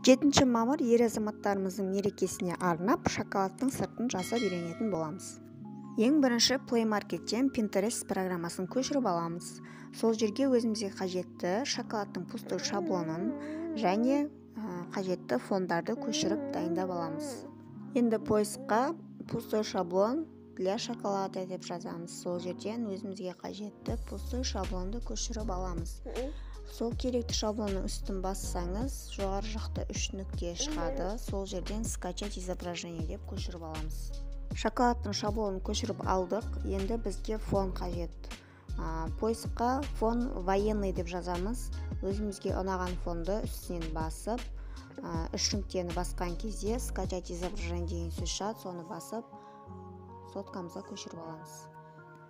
7 мамыр ер азаматтарымыздың мерекесіне арнап шоколадтың сыртын жасап үйренетін боламыз. Ең бірінші Play Market'тен Pinterest программасын көшіріп аламыз. Сол жерге өзімізге қажетті шоколадтың пустой шаблонын және қажетті фондарды көшіріп дайындап аламыз. Енді поискқа пустой шаблон для шоколада деп жазамыз. Сол жерден өзімізге қажетті пустой шаблонды көшіріп аламыз. Сол керекті шаблонның үстін бассаңыз, жоғары жақта 3 нүкте шығады. Сол жерден скачать изображение деп көшіріп аламыз. Шоколадтың шаблонын көшіріп алдық. Енді бізге фон қажет. Поискқа фон военный деп жазамыз. Өзімізге ұнаған фонды үстінен басып, 3 нүктені басқан кезде скачать изображение деген сөз шығады. Соны басып, соткамызға көшіріп аламыз.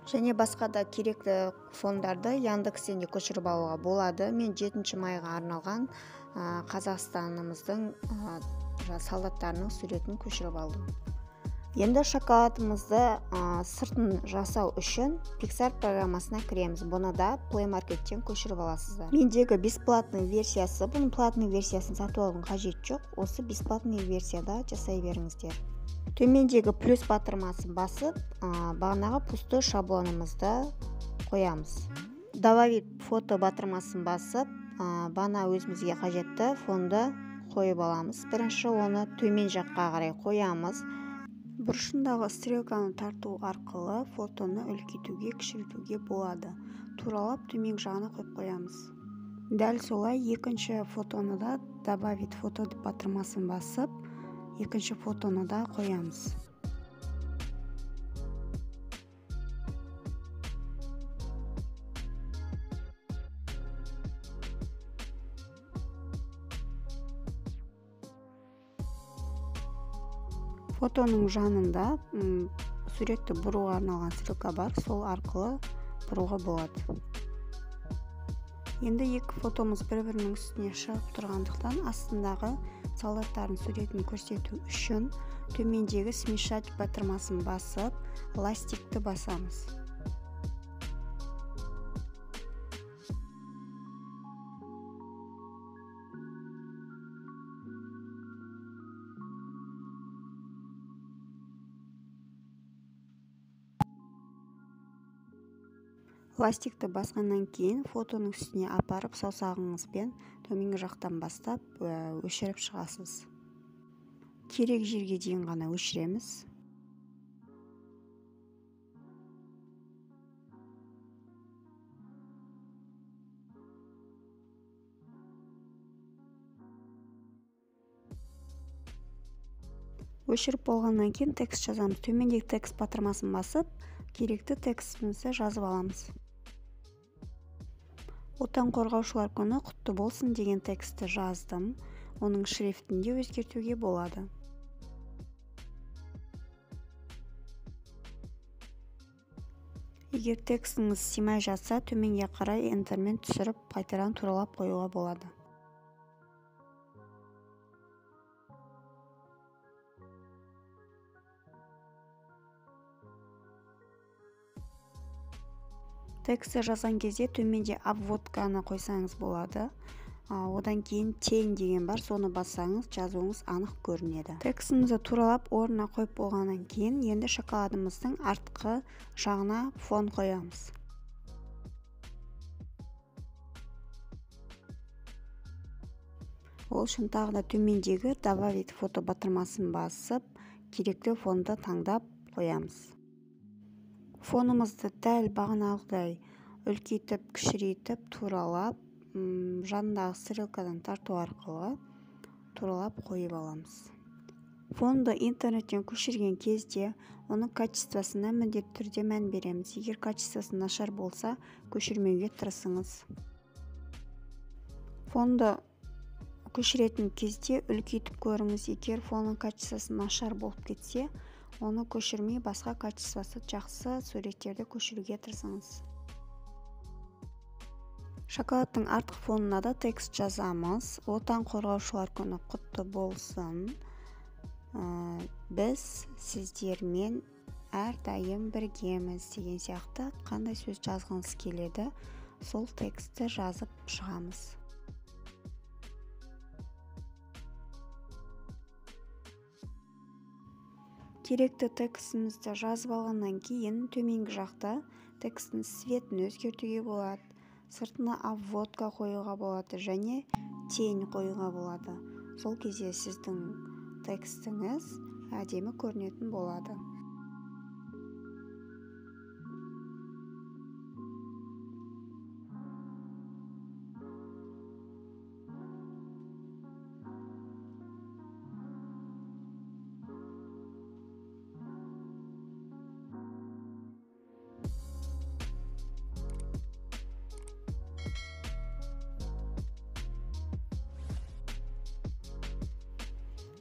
Және басқа да керекті фондарды Яндекстен де көшіріп алуға болады. Мен 7 майға арналған Қазақстанымыздың солдаттарының суретін көшіріп алдым. Енді шоколадымызды сыртын жасау үшін Pixar программасына кіреміз. Бұны да Play Market'тен көшіріп аласыздар. Мендегі бесплатный версиясы, бұның платный версиясын сатып алудың қажеті жоқ. Осы бесплатный версияда жасай беріңіздер. Төмендегі плюс батырмасын басып, бағанағы пустой шаблонымызды қоямыз. Добавить фото батырмасын басып, бағана өзімізге қажетті фонды қойып аламыз. Бірінші оны төмен жаққа қарай қоямыз. Бұрышындағы стрелканы тарту арқылы фотоны үлкейтуге, кішірейтуге болады. Туралап төмен жағына қойып қоямыз. Дәл солай екінші фотоны да добавить фото батырмасын басып, екінші фотоны да қоямыз. Фотоның жанында суретті бұруға арналған стрелка бар, сол арқылы бұруға болады. Енді екі фотомыз бір-бірінің үстіне шығып тұрғандықтан астындағы солдаттардың суретін көрсету үшін төмендегі смешать батырмасын басып, ластикті басамыз. Ластикті басқаннан кейін фотоның үстіне апарып саусағыңызбен төменгі жақтан бастап өшіріп шығасыз. Керек жерге дейін ғана өшіреміз. Өшіріп болғаннан кейін текст жазамыз. Төмендегі текст батырмасын басып, керекті текстімізді жазып аламыз. Отан қорғаушылар күні құтты болсын деген текстті жаздым. Оның шрифтін де өзгертуге болады. Егер текстіңіз сыймай жатса, төменге қарай Enter-мен түсіріп, қайтадан туралап қоюға болады. Текстті жазған кезде төменде обводканы қойсаңыз болады. Одан кейін тень деген бар, соны бассаңыз жазуыңыз анық көрінеді. Текстімізді туралап орнына қойып болғаннан кейін енді шоколадымыздың артқы жағына фон қоямыз. Ол үшін тағы да төмендегі добавить фото батырмасын басып, керекті фонды таңдап қоямыз. Фонымызды дәл бағанағыдай үлкейтіп, кішірейтіп, туралап, жанындағы стрелкадан тарту арқылы туралап қойып аламыз. Фонды интернеттен көшірген кезде оның качествосына міндетті түрде мән береміз. Егер качествосы нашар болса, көшірмеуге тырысыңыз. Фонды көшіретін кезде үлкейтіп көріңіз. Егер фонның качествосы нашар болып кетсе, оны көшірмей басқа качествосы жақсы суреттерді көшіруге тырысыңыз. Шоколадтың артқы фонына да текст жазамыз. Отан қорғаушылар күні құтты болсын. Біз сіздермен әрдайым біргеміз деген сияқты қандай сөз жазғыңыз келеді, сол текстті жазып шығамыз. Керекті текстімізді жазып алғаннан кейін төменгі жақта текстің цветін өзгертуге болады, сыртына обводка қоюға болады және тень қоюға болады. Сол кезде сіздің текстіңіз әдемі көрінетін болады.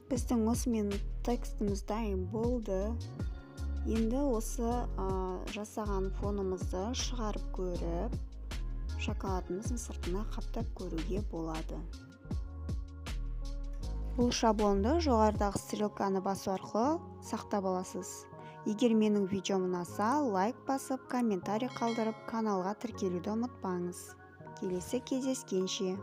Біздің осымен текстіміз дайын болды. Енді осы жасаған фонымызды шығарып көріп, шоколадымыздың сыртына қаптап көруге болады. Бұл шаблонды жоғарыдағы стрелканы басу арқылы сақтап аласыз. Егер менің видеом ұнаса, лайк басып, комментарий қалдырып, каналға тіркелуді ұмытпаңыз. Келесі кездескенше.